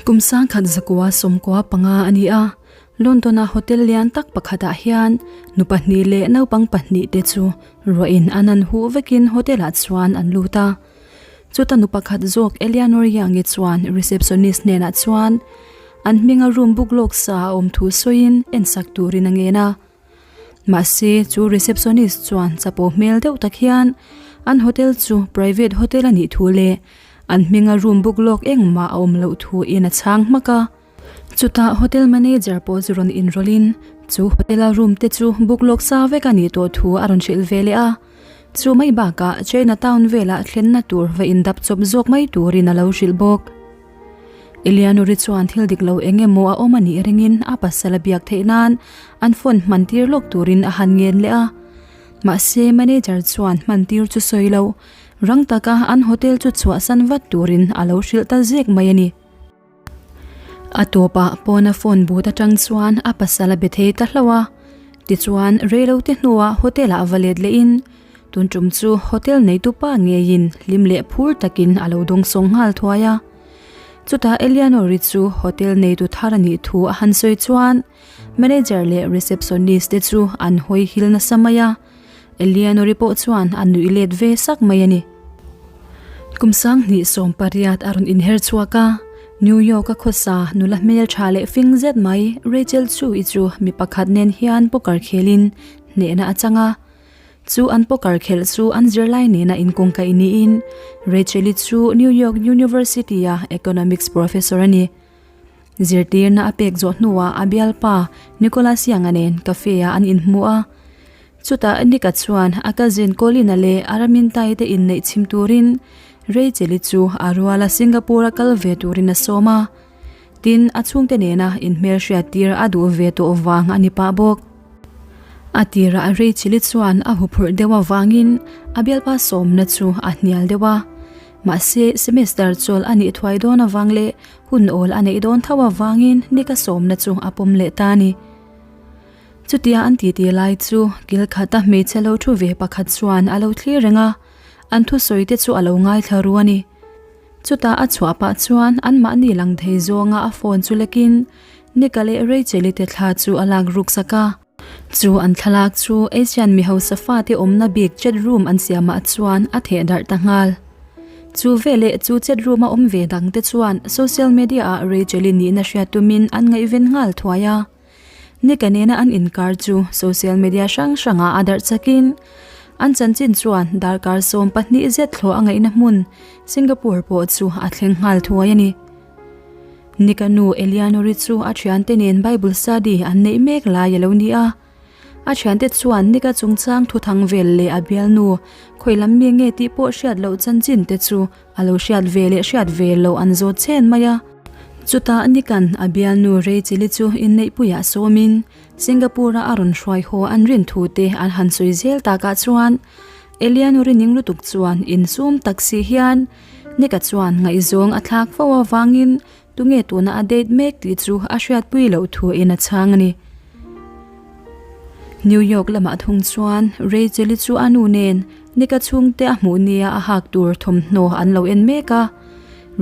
Kum 1995 a ni a, London-a hotel lian tak pakhatah hian nu pahnih leh naupang pahnih te chu ruahin an han huh vekin hotel-ah chuan an lut a. Chuta nu pakhat zawk Eleanor Young-i chuan receptionist hnenah chuan an hminga room book lawk sa a awm thu sawiin ensak turin a ngen a. Mahse, chu receptionist chuan chapo hmel deuh tak hian an hotel chu private hotel a nih thu leh an hminga room book lawk engmah a awm loh thu in a chhang hmak a. Chutah hotel manager pawh chu rawn inrawlhin chu hotel-a room te chu book lawk sa vek a nih tawh thu a rawn hrilh ve leh a. Chu mai bakah China town velah thlenna tur va indap chawp zawk mai turin a lo hrilh bawk. Eleanor-i chuan thil dik lo eng emaw a awm a nih ringin a pasal a biak theih nan an phone hman tir lawk turin a han ngen leh a. Mahse manager chuan hman tir chu sawi lo, rang taka an hotel chu chhuahsan vat turin a lo hrilh ta zek mai a ni. A tawpah pawna phone but atang chuan a pasal a be thei ta hlauh a. Tichuan reilote hnuah hotel ah va let lehin tun tum chu hotel neitu pa ngeiin hlim leh phur takin a lo dawng sawng nghal thuai a. Chutah Eleanor-i chu hotel neitu thar a nih thu a han sawi chuan manager leh receptionist te chu an hawi hil nasa mai a. Eleanor-i pawh chuan a nuih let ve sak mai a ni. Kum 2018 a rawn inher chhuak a, New York-a khawsa nula hmel tha leh fing zet mai Rachel Chu-i chu mi pakhat nen hian poker khelin hnehna a chang a. Chu an poker khelh chu an zirlai nena inkawngkaih niin Rachel-i chu New York University-a economics professor a ni. Zirtirna a pek zawh hnuah a bialpa Nicholas Young-a nen cafe-ah an inhmu a. Chutah Nick-a chuan a cousin Colin-a leh a ramintai te inneih chhim turin Rachel-i chu a ruala Singapore-a kal ve turin a sawm a. Tin, a chhungte nena inhmelhriat tir a duh ve tawh vang a ni pah bawk. A tirah Rachel-i chuan a huphurh deuh avangin a bialpa sawmna chu a hnial deuh a. Mahse, semester chawlh a nih thuai dawn avang leh hun awl a neih dawn tho avangin Nick-a sawmna chu a pawm leh ta a ni. Chutia an titi lai chu kil khata hmeichhe lo thu ve pakhat chuan a lo thlir reng a, an thusawi te chu a lo ngaithla ru a ni. Chutah a chhuah pah chuan anmahni lang thei zawnga a phone chu lekin Nick-a leh Rachel-i te thla chu a lak ruk sak a. Chu an thlalak chu Asian mi hausa fate awmna bik chat room an siamah chuan a theh darh ta nghal. Chu veleh chu chat room a awm ve dang te chuan social media ah Rachel-i nihna hriat tumin an ngaihven nghal thuai a. Nika nena an inkar chu social media hrang hrangah a darh chakin an chanchin chuan darkar 12 zet thlawh a ngaihna hmun Singapore pawh chu a thleng nghal thuai a ni. Nika nu Eleanor-i chu a thiante nen Bible study an neih mek lai a lo ni a. A thiante chuan Nika chungchang thuthang vel leh a bialnu khawi lam mi nge tih pawh hriat loh chanchin te chu a lo hriat ve leh hriat ve loh an zawt chen mai a. Chutah Nika'n a bialnu Rachel-i chu inneihpuiah sawmin Singapore-a a rawn hruai haw an rin thu te an han sawi zel takah chuan Eleanor-i ning lutuk chuan insum tak si hian Nika chuan ngaihzawng a thlak fo avangin tunge tuna a date mek tih chu a hriatpui loh thu in a chhang a ni. New York lamah thung chuan Rachel-i chu a nu nen Nika chhungte a hmuh nia a hak tur thawmhnaw an lo en mek a.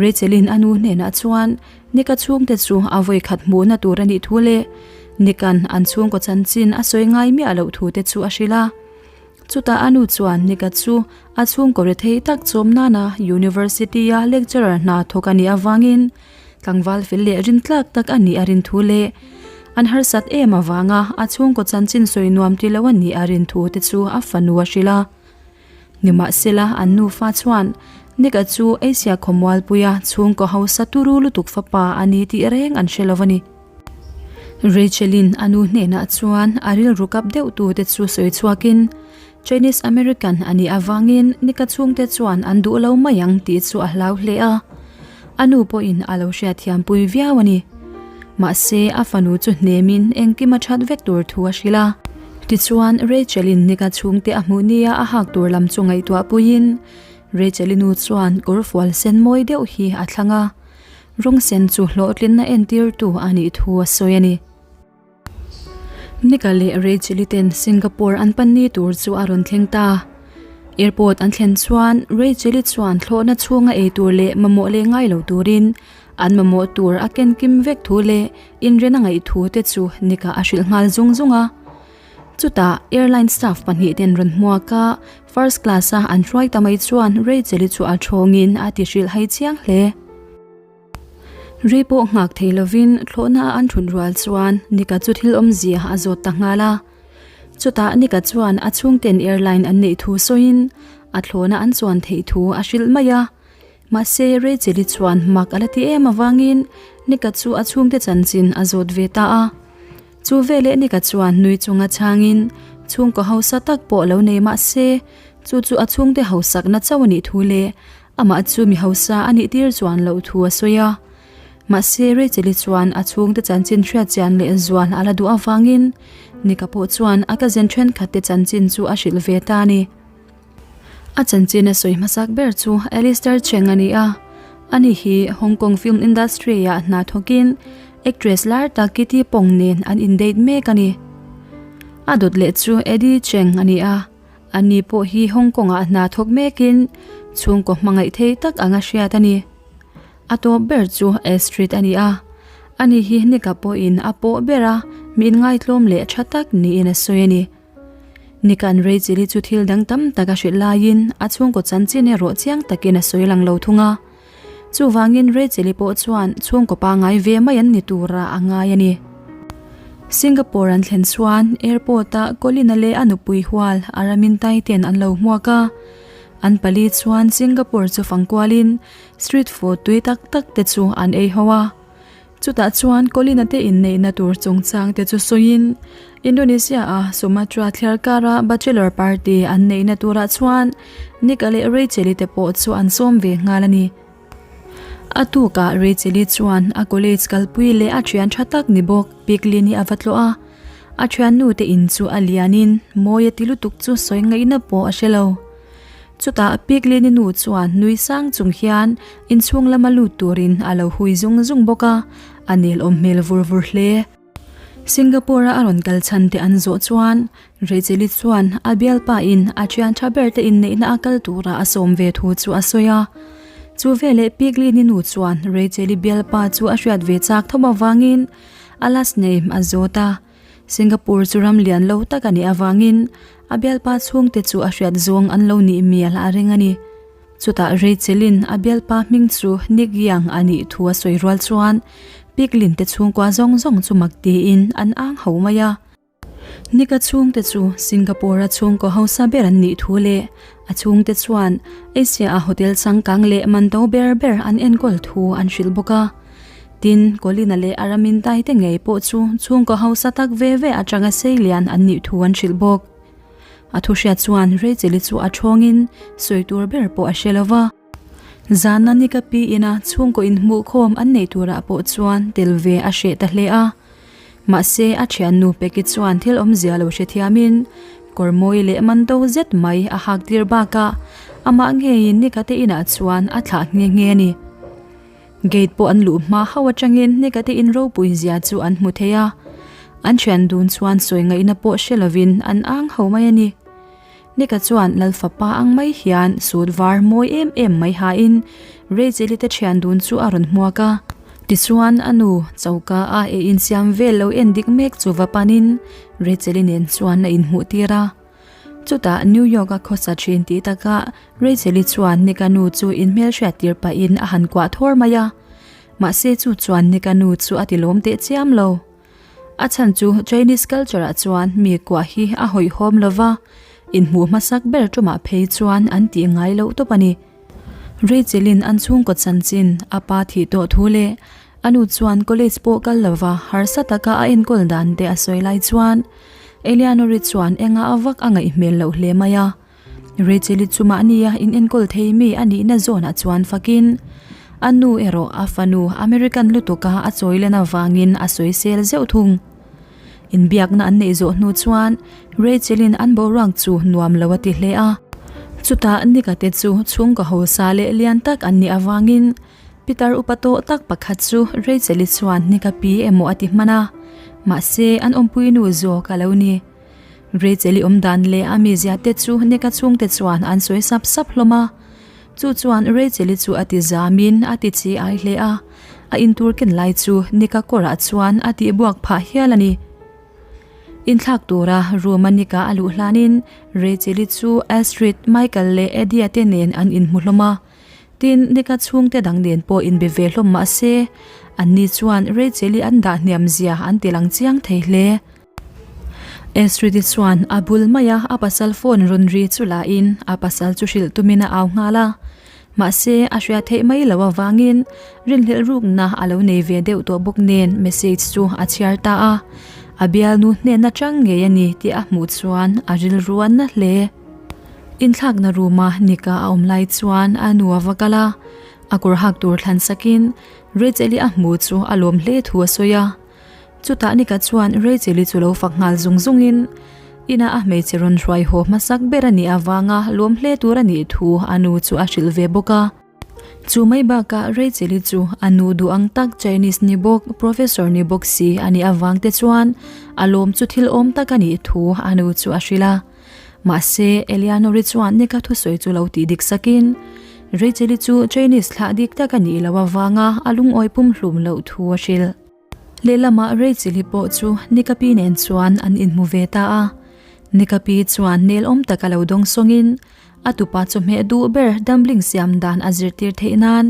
Rachel-in a nu hnenah chuan Nika chhungte chu a vawi khat hmuhna tur a nih thu leh Nika'n an chhungkaw chanchin a sawi ngai miah loh thu te chu a hrilh a. Chutah a nu chuan Nika chu a chhungkaw rethei tak chawm nana University-a lecturer hna thawk a nih avangin tlangval fel leh rintlak tak a nih a rin thu leh an harsat em avanga a chhungkaw chanchin sawi nuam ti lo a nih a rin thu te chu a fanu a hrilh a. Nimahsela an nufa chuan Nika chu Asia khawmualpuia chhungkaw hausa turu lutuk fapa a ni tih reng an hre lo a ni. Rachel-in a nu hnenah chuan a rilru kap deuh tu te chu sawi chhuakin Chinese American a nih avangin Nika chhungte chuan an duh lo mai ang tih chu a hlau hle a. A nu pawhin a lo hriatthiampui viau a ni. Mahse a fanu chu hnemin engkim a that vek tur thu a hrilh a. Tichuan Rachel-in Nika chhungte a hmuh nia a hak tur lam chu ngaihtuah puiin Rachel-i nu chuan kawrfual sen mawi deuh hi a thlang a. Rawng sen chu hlawhtlinna entirtu a nih thu a sawi a ni. Nika leh Rachel-i ten Singapore an pan ni tur chu a rawn thleng ta. Airport an thlen chuan Rachel-i chuan thlawhna chhunga ei tur leh mamawh leh ngai lo turin. An mamawh tur a ken kim vek thu leh inren a ngaih thu te chu Nick-a a hrilh nghal zung zung a. Chutah airline staff pahnihten rawn hmuak a, first class-a an hruai ta mai chuan Rachel-i chu a thawngin a ti hrilh hai chiang hle. Rei pawh nghak thei lovin thlawhna a an thut rual chuan Nika chu thil awmzia a zawt ta nghal a. Chutah Nika chuan a chhungten airline an neih thu sawiin a thlawhna an chuan theih thu a hrilh mai a. Mahse Rachel-i chuan mak a la ti em avangin Nika chu a chhungte chanchin a zawt ve ta a. Chu veleh Nika chuan nui chunga chhangin chhungkaw hausa tak pawh lo nei mahse chu chu a chhungte hausakna chauh a nih thu leh Amah chu mi hausa a nih tir chuan loh thu a sawi a. Mahse, Rachel-i chuan a chhungte chanchin hriat chian leh zual a la duh avangin Nika pawh chuan a cousin thenkhatte chanchin chu a hrilh ve ta a ni. A chanchin a sawi hmasak ber chu Alistair Cheng a ni a. Ani hi Hong Kong film industry-ah hna thawkin actress lar tak Kitty Pong nen an in-date mek a ni. A dawt leh chu Eddie Cheng a ni a. Ani pawh hi Hong Kong-ah hna thawk mekin chhungkaw hmangaih thei tak anga hriat a ni. A tawp ber chu Astrid a ni a, ani hi Nika pawhin a pawh ber a, mi inngaitlawm leh tha tak niin a sawi a ni. Nika'n Rachel-i chu thil dang tam tak a hrilh laiin a chhungkaw chanchin erawh chiang takin a sawi lang lo thung a. Chuvangin Rachel-i pawh chuan chhungkaw pangngai ve mai an ni tura a ngai a ni. Singapore an thlen chuan airport-ah Colin-a leh a nupui hual a ramin taiten an lo hmuak a. An pali chuan Singapore chu fang kualin street food tui tak tak te chu an ei ho a. Chutah chuan Colin-a te inneihna tur chungchang te chu sawiin Indonesia-a Sumatra thliar kara bachelor party an neihna turah chuan Nick-a leh Rachel-i te pawh chu an sawm ve nghal a ni. A tukah Rachel-i chuan a college kalpui leh a thian tha tak ni bawk Piklin-i a va tlawh a. A thiannu te in chu a lianin mawi a ti lutuk chu sawi ngaihna pawh a hre lo. Chutah Piklini nu chuan nui sang chung hian inchhung lama lut turin a lo hui zung zung bawk a, a nelawm hmel vur vur hle. Singapore-a a rawn kal chhan te an zawh chuan Rachel-i chuan a bialpa in a thian tha ber te inneihna a kal tura a sawm ve thu chu a sawi a. Chu veleh Piklini nu chuan Rachel-i bialpa chu a hriat ve chak thawm avangin a last name a zawt a. Singapore chu ram lian lo tak a nih avangin a bialpa chhungte chu a hriat zawng an lo nih mial a ring a ni. Chutah Rachelin a bialpa hming chu Nick Yang a nih thu a sawi rual chuan Piklin te chhungkua zawng zawng chu mak tiin an ang ho mai a. Nick-a chhungte chu Singapore-a chhungkaw hausa ber an nih thu leh a chhungte chuan Asia-a hotel changkang leh man to ber ber an enkawl thu an hrilh bawk a. Tin, Colin-a leh a ramintai te ngei pawh chu chhungkaw hausa tak ve ve atanga seilian an nih thu an hrilh bawk. A thuhriat chuan Rachel-i chu a thawngin sawi tur ber pawh a hre lo va. Zana ni ka pi ina chhungkaw inhmuhkhawm an neih turah pawh chuan tel ve a hreh ta hle a. Mahse, a thiannu Peki chuan thil awmzia lo hrethiamin kawr mawi leh man to zet mai a hak tir bakah amah ngeiin ni ka te inah chuan a thlah nghe nghe a ni. Gate pawh an luh hma hauh atangin Nika-te in ropui zia chu an hmu thei a, an thian dun chuan sawi ngaihna pawh hre lovin an ang ho mai a ni. Nika chuan Lalfapa ang mai hian suit var mawi em em mai hain Rachel-i te thian dun chu a rawn hmuak a. Tichuan a nu choka a ei insiam vel lo en dik mek chu va panin Rachel-i nen chuan a inhmuh tir a. Chutah New York a khawsa thin tih takah Rachel-i chuan Nick-a nu chu inhmelhriat tir pahin a han kuah thawr mai a. Mahse chu chuan Nick-a nu chu a ti lawm teh chiam lo. A chhan chu Chinese culture-ah chuan mi kuah hi a hawihhawm lo va, inhmuh hmasak ber tumah phei chuan an tih ngai loh tawp a ni. Rachel-in an chhungkaw chanchin a pa thih tawh thu leh a nu chuan college pawh kal lova harsa taka a enkawl dan te a sawi lai chuan Eleanor-i chuan enga a vak a ngaih hmel loh hle mai a. Rachel-i chu mahnia inenkawl thei mi a nihna zawnah chuan fakin a nu erawh a fanu American lutuka a chawi len avangin a sawisel zeuh thung. Inbiakna an neih zawh hnu chuan Rachel-in an boruak chu nuam lo a ti hle a. Chutah Nick-a te chu chhungkaw hausa leh lian tak an nih avangin Pitar upa tawh tak pakhat chu Rachel-i chuan Nick-a pi emaw a ti hman a, mahse an awmpui nu zawk a lo ni. Rachel-i awm dan leh a mizia te chu Nick-a chhungte chuan an sawi sap sap hlawm a. Chu chuan Rachel-i chu a ti zamin a ti chi ai hle a. A intur ken lai chu Nika kawrah chuan a tihbuak phah hial a ni. Inthlak tura room a Nika a luh hlanin Rachel-i chu Astrid, Michael leh Eddie-a te nen an inhmu hlawm a. Tin, Nika chhungte dang nen pawh inbe ve hlawm mah se, anni chuan Rachel-i an dah hniam zia an ti lang chiang thei hle. Astrid-i chuan a bul maia a pasal phone rawn ri chu lahin a pasal chu hrilh tumin a au nghal a. Mahse, a hriat theih mai loh avangin rinhlelh rukna a lo nei ve deuh tawh bawk nen message chu a chhiar ta a. A bialnu hnen atang ngei a ni tih a hmuh chuan a rilru a na hle. Inthlakna room-a Nika a awm lai chuan a nu a va kal a, a kawr hak tur thlan sakin Rachel-i a hmu chu a lawm hle thu a sawi a. Chutah Nika chuan Rachel-i chu lo fak nghal zung zungin, ina a hmeichhe rawn hruai haw hmasak ber a nih avanga lawm hle tur a nih thu a nu chu a hrilh ve bawk a. Chu mai bakah Rachel-i chu a nu duh ang tak Chinese ni bawk, Professor ni bawk si a nih avang te chuan a lawm chu thil awm tak a nih thu a nu chu a hrilh a. Mahse, Eleanor-i chuan Nika thusawi chu lo tih dik sakin, Rachel-i chu Chinese thlah dik tak a nih loh avanga a lungawi pumhlum loh thu a hrilh. Lehlamah Rachel-i pawh chu Nikapi nen chuan an inhmu ve ta a. Nikapi chuan nelawm taka lo dawng sawngin a tupa chawhmeh duh ber dumpling siam dan a zirtir theih nan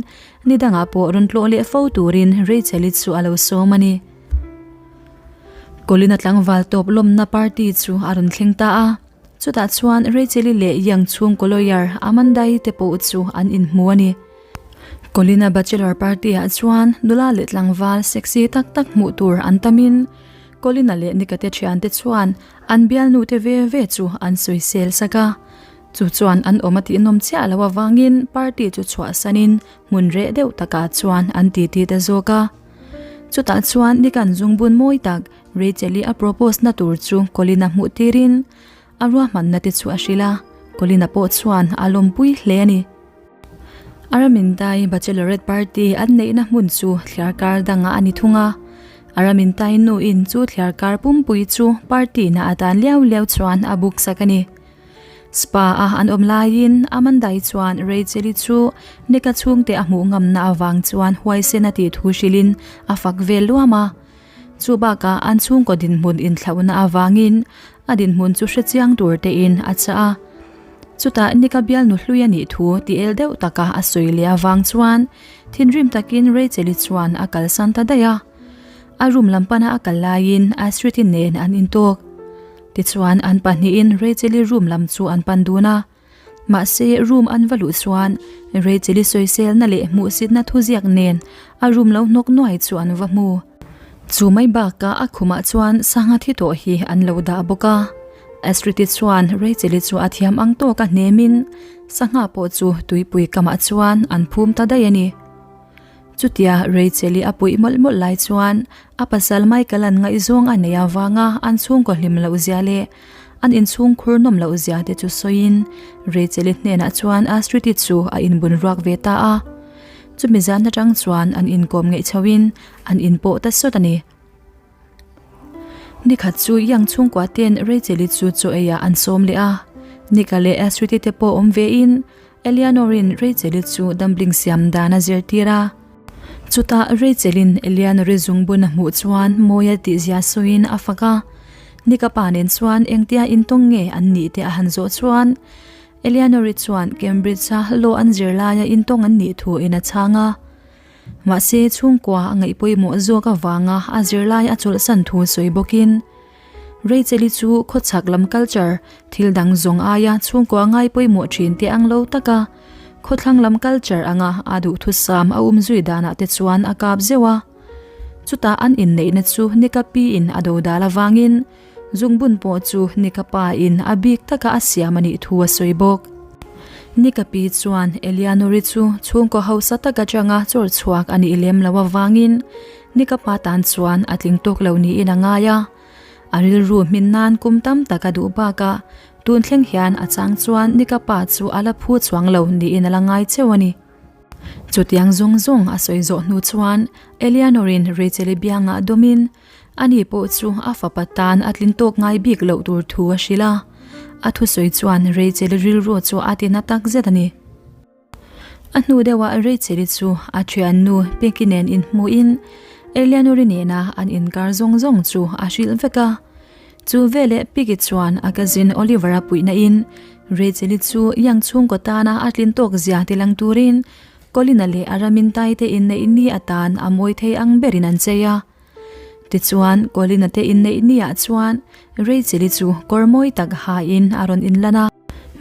ni dangah pawh rawn tlawh leh fo turin Rachel-i chu a lo sawm a ni. Colin-a tlangval tawp lawmna party chu a rawn thleng ta a. Chutah chuan Rachel-i leh Yang chhungkaw lawyer Amanda-i te pawh chu an inhmu a ni. Colin-a bachelor party-ah chuan nula leh tlangval sexy tak tak hmuh tur an tamin Colin-a leh Nika-te thiante chuan an bialnu te ve ve chu an sawisel sak a. Chu chuan an awm a tihnawm chiah loh avangin party chu chhuahsanin hmun reh deuh takah chuan an titi ta zawk a. Chutah chuan Nika-a'n zungbun mawi tak Rachel-i a propose na tur chu Colin-a hmuh tirin a ruahmanna te chu a hrilh a, Colin-a pawh chuan a lawmpui hle a ni. Aramintai Bachelorette party an neihna hmun chu thliarkar dangah a ni thung a, Aramintai nuin chu thliarkar pumpui chu party na atan liau liau chuan a book sak a ni. Spa a an awm laiin Amandai chuan Rachel-i chu Nick-a chhungte a hmuh ngamna avang chuan huaisen a tih thu hrilhin a fak vel luam a. Chu bakah an chhungkaw dinhmun inthlauhna avangin a dinhmun chu hrechiang tur tein a chah a. Chutah Nika bialnu hlui a nih thu ti el deuh taka a sawi leh avang chuan thinrim takin Rachel-i chuan a kalsan ta daih a. A room lam pana a kal laiin Astrid-i nen an intawk. Tichuan an pahnihin Rachel-i room lam chu an pan dun a. Mahse room an va luh chuan Rachel-i sawiselna leh hmuhsitna thuziak nen a room lo hnawk nuai chu an va hmu. Chu mai bakah a khumah chuan sangha thi tawh hi an lo dah bawk a. Astrid-i chuan Rachel-i chu a thiam ang tawk a hnemin sangha pawh chu tuipui kamah chuan an phum ta daih a ni. Chutia Rachel-i a puih mawlh mawlh lai chuan a pasal Michael-a'n ngaihzawng a nei avanga an chhungkaw hlim loh zia leh an inchhung khur nawm loh zia te chu sawiin Rachel-i hnenah chuan Astrid-i chu a inbun ruak ve ta a. Chumi zan atang chuan an inkawm ngeih chhoin an inpawh ta sawt a ni. Nikhat chu Yang chhungkua ten Rachel-i chu chaw eiah an sawm leh a. Nika leh Astrid-i te pawh awm vein Eleanor-in Rachel-i chu dumpling siam dan a zirtir a. Chutah Rachel-in Eleanor-i zungbun a hmuh chuan mawi a tihzia sawiin a fak a. Nika pa nen chuan engtia intawng nge an nih te a han zawh chuan Eleanor-i chuan Cambridge-a law an zir laia intawng an nih thuin a chhang a. Mahse chhungkua a ngaih pawimawh zawk avanga a zirlai a chawlhsan thu sawi bawkin Rachel-i chu khawchhak lam culture thil dang zawng aia chhungkua ngai pawimawh thin te ang lo taka khawthlang lam culture anga a duhthusam a um zui danah te chuan a kap zeuh a. Chutah an inneihna chu Nika piin a dodal avangin Zungbun pawh chu Nika pa in a bik taka a siam a nih thu a sawi bawk. Nika pi chuan Eleanor-i chu chhungkaw hausa tak atanga chawr chhuak a nih lem loh avangin Nika pa tan chuan a tling tawk lo niin a ngai a. A rilru hmin nan kum tam tak a duh bakah tun thleng hian a chang chuan Nika pa chu a la phu chuang lo niin a la ngai cheu a ni. Chutiang zawng zawng a sawi zawh hnu chuan Eleanor-in Rachel-i biangah dawmin Ani pawh chu a fapa tan a tlin tawk ngai bik loh tur thu a hrilh a, a thusawi chuan Rachel rilru chu a ti na tak zet a ni. A hnu deuhah Rachel-i chu a thiannu Peki nen inhmuhin Eleanor-i nena an inkar zawng zawng chu a hrilh vek a. Chu veleh Peki chuan a cousin Oliver-a puihna in Rachel-i chu Young chhungkaw tana a tlin tawk zia tilang turin Colin-a leh a ramin taite inneih ni atan a mawi thei ang berin an chei a. Tichuan, Colin-a te inneih niah chuan Rachel-i chu kawr mawi tak hain a rawn inlan a.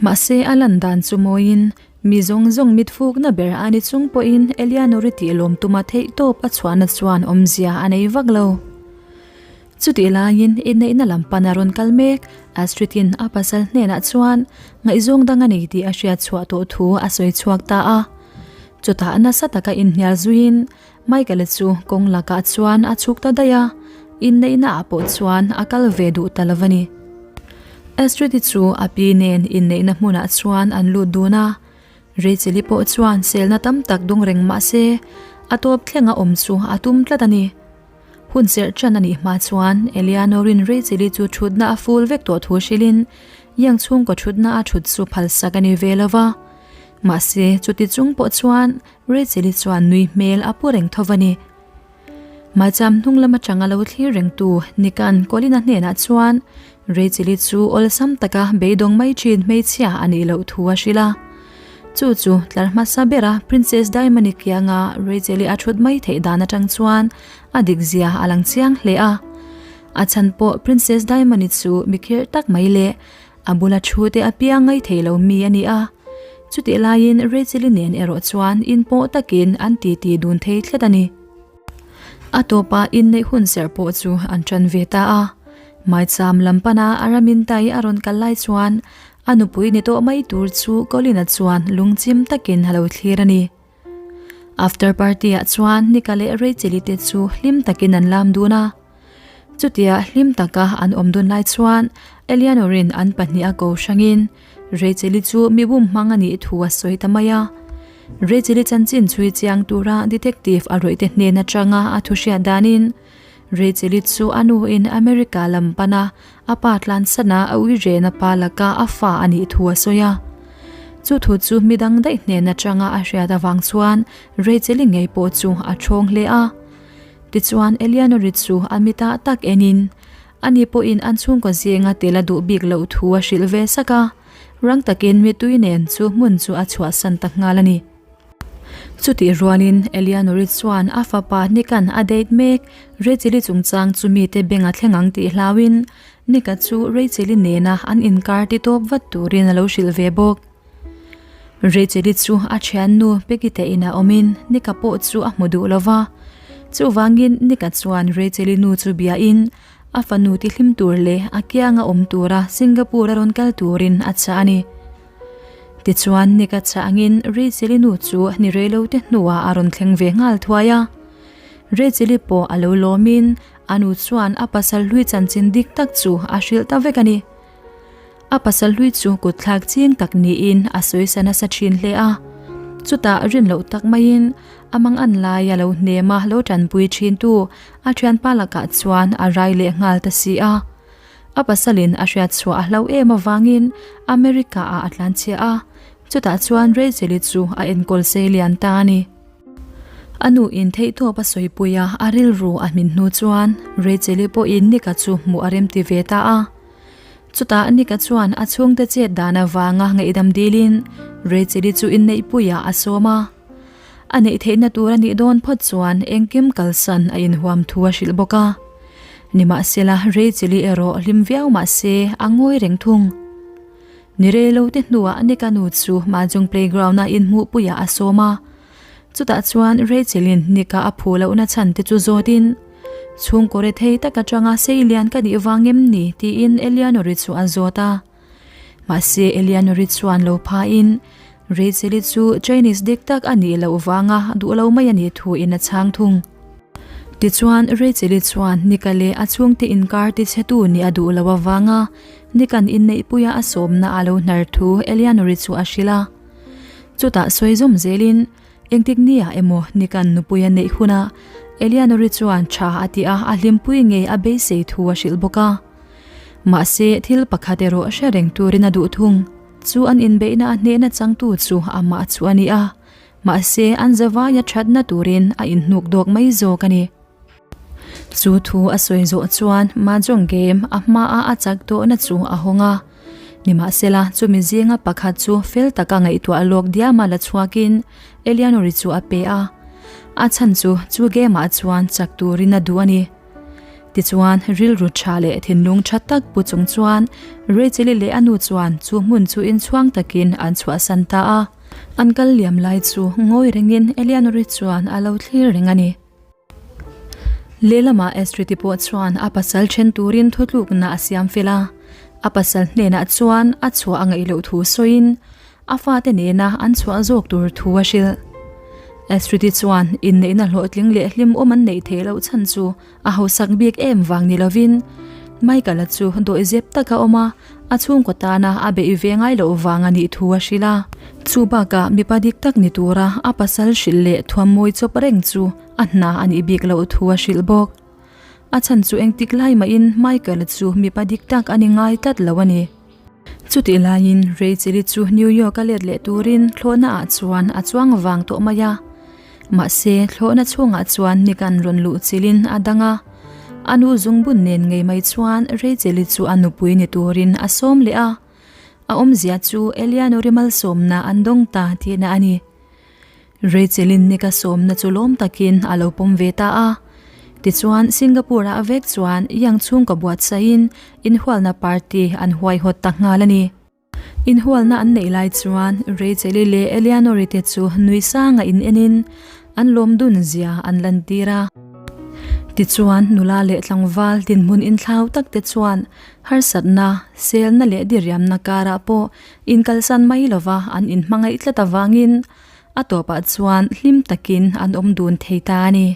Mahse, a lan dan chu mawiin mi zawng zawng mitfukna ber a ni chung pawhin Eleanor-i tih lawm tuma theihtawp a chhuahna chuan awmzia a nei vak lo. Chutih laiin inneihna lam pan a rawn kal mek. Astrid-in a pasal hnenah chuan ngaihzawng dang a nei tih a hriat chhuah tawh thu a sawi chhuak ta a. Chutah nasa taka inhnial zuiin Michael-a chu kawng lakah chuan a chhuk ta daih a, inneihna ah pawh chuan a kal ve duh ta lo a ni. Astrid-i chu a pi nen inneihna hmunah chuan an lut dun a, Rachel-i pawh chuan selna tam tak dawng reng mah se a tawp thlenga awm chu a tum tlat a ni. Hun serh ṭan a nih hma chuan Eleanor-in Rachel-i chu ṭhutna a ful vek tawh thu hrilhin Young chhungkaw ṭhutna a ṭhut chu phalsak a ni ve lo va. Mahse, chuti chung pawh chuan Rachel-i chuan nui hmel a pu reng tho va ni. Maicham hnung lam atanga lo thlir rengtu Nick-a'n Colin-a hnenah chuan Rachel-i chu awlsam taka beidawng mai thin hmeichhia a nih loh thu a hrilh a. Chu chu tlar hmasa bera Princess Diamond-i kianga Rachel-i a thut mai theih dan atang chuan a dikzia a lang chiang hle a. A chhan pawh Princess Diamond-i chu mikhirh tak mai leh A bula thu te apiang ngai thei lo mi a ni a, chutih laiin Rachel-i nen erawh chuan inpawh takin an titi dun thei tlat a ni. A tawpa inneih hun serh pawh chu an ṭan ve ta a, Maicham lam pana a ramin tai a rawn kal lai chuan a nupui ni tawh mai tur chu Colin-a chuan lungchim takin a lo thlir a ni. After party ah chuan Nika leh Rachel-i te chu hlim takin an lam dun a. Chutia hlim taka an awm dun lai chuan Eleanor-in an pahniha ko hrangin Rachel-i chu mi bum hmang a nih thu a sawi ta mai a. Rachel-i chanchin chhui chiang tura detective a rawihte hnen atanga a thu hriat danin Rachel-i chu a nuin America lam pana a pa tlansana a uirena pa laka a fa a nih thu a sawi a. Chu thu chu midang daih hnen atanga a hriat avang chuan Rachel-i ngei pawh chu a thawng hle a. Tichuan Eleanor-i chu a mitah tak enin ani pawhin an chhungkaw zinga tel a duh bik loh thu a hrilh ve sak a, rang takin mitui nen chu hmun chu a chhuahsan ta nghal a ni. Chutih rualin Eleanor-i chuan a fapa Nick-a'n a date mek Rachel-i chungchang chu mite beng a thleng ang tih hlauin Nick-a chu Rachel-i nena an inkar ti tawp vat turin a lo hrilh ve bawk. Rachel-i chu a thiannu Peggy te inah awmin Nick-a pawh chu a hmu duh lo va. Chuvangin Nick-a chuan Rachel-i nu chu biain a fanu tihlim tur leh a kianga awm tura Singapore a rawn kal turin a chah a ni. Tichuan Nick-a chah angin Rachel-i nu chu ni reilo te hnuah a rawn thleng ve nghal thuai a. Rachel-i pawh a lo lawmin a nu chuan a pasal hlui chanchin dik tak chu a hrilh ta vek a ni. A pasal hlui chu kut thlak ching tak niin a sawisa nasa thin hle a. Chutah rin loh tak maiin a mangan laia lo hnema lo tanpui thintu a thianpa lakah chuan a rai leh nghal ta si a. A pasalin a hriat chhuah a hlau em avangin America ah a tlanchhia a, chutah chuan Rachel-i chu a enkawl sei lian ta a ni. A nu in theihtawp a sawipui a, a rilru a hmin hnu chuan Rachel-i pawhin Nick-a chu hmuh a remti ve ta a. Chutah Nick-a chuan a chhungte chet dan avanga ngaihdam dilin Rachel-i chu inneihpuiah a sawm a. A neih theihna tur a nih dawn phawt chuan engkim kalsan a inhuam thu a hrilh bawk a. Nimahsela Rachel-i erawh hlim viau mah se a ngawi reng thung. Ni rei lo te hnuah Nick-a nu chu Mahjong playground-a inhmuhpuiah a sawm a. Chutah chuan Rachel-in Nick-a a phu lohna chhan te chu zawtin, Chhungkaw rethei tak atanga seilian ka nih vang em ni? tiin Eleanor-i chu a zawt a. Mahse Eleanor-i chuan lo phain, Rachel-i chu Chinese dik tak a nih loh vanga duh lo mai a nih thuin a chhang thung. Tichuan Rachel-i chuan Nick-a leh a chhungte inkar tichhetu nih a duh loh avanga Nick-a'n inneihpuia a sawmna a lo hnar thu Eleanor-i chu a hrilh a. Chutah sawi zawm zelin Engtik nia emaw Nick-a'n nupui a neih hunah Eleanor-i chuan tha a ti a, a hlimpui ngei a beisei thu a hrilh bawk a. Mahse, thil pakhat erawh hre reng turin a duh thung. Chu an inbeihna a hnehna changtu chu amah chu a ni a. Mahse, an zavaia thatna turin a inhnuk dawk mai zawk a ni. Chu thu a sawi zawh chuan Mahjong game a hmaa a chak tawhna chu a hawng a. Nimahsela, chumi zinga pakhat chu fel taka ngaihtuah lawk diama la chhuakin Eleanor-i chu a pe a. A chhan chu chu game-ah chuan chak turin a duh a ni. Tichuan, rilru tha leh thinlung tha tak pu chung chuan Rachel-i leh a nu chuan chu hmun chu inchhuang takin an chhuahsan ta a. An kal liam lai chu ngawi rengin Eleanor-i chuan a lo thlir reng a ni. Lehlamah Astrid-i pawh chuan a pasal then turin thutlukna a siam fel a. A pasal hnenah chuan a chhuah a ngaih loh thu sawiin a fate nena an chhuah zawk tur thu a hrilh. Astrid-i chuan inneihna hlawhtling leh hlimawm an neih theih loh chhan chu a hausak bik em vang ni lovin Michael-a chu dawihzep taka awm a, a chhungkaw tana a beih ve ngai loh vang a nih thu a hrilh a. Chu bakah mipa dik tak ni tura a pasal hrilh leh thuammawi chawp reng chu a hna a nih bik loh thu a hrilh bawk. A chhan chu engtik lai mahin Michael-a chu mipa dik tak a ni ngai tlat lo a ni. Chutih laiin Rachel-i chu New York-a let leh turin thlawhnaah chuan a chuang vang tawh mai a. Mahse, thlawhna chhungah chuan Nick-a'n rawn luh chilhin a dang a. A nu zungbun nen ngei mai chuan Rachel-i chu a nupui ni turin a sawm leh a. A awmzia chu Eleanor-i malsawmna an dawng ta tihna a ni. Rachel-in Nick-a sawmna chu lawm takin a lo pawm ve ta a. Tichuan, Singapore-ah vek chuan Yang chhungkaw buatsaihin inhualna party an huaihawt ta nghal a ni. Inhualna an neih lai chuan Rachel-i leh Eleanor-i te chu nui sanga in enin an lawm dun zia an lantir a. Tichuan, nula leh tlangval dinhmun inthlau tak te chuan harsatna, selna leh diriamna karah pawh inkalsan mai lova an inhmangaih tlat avangin a tawpah chuan hlim takin an awm dun thei ta a ni.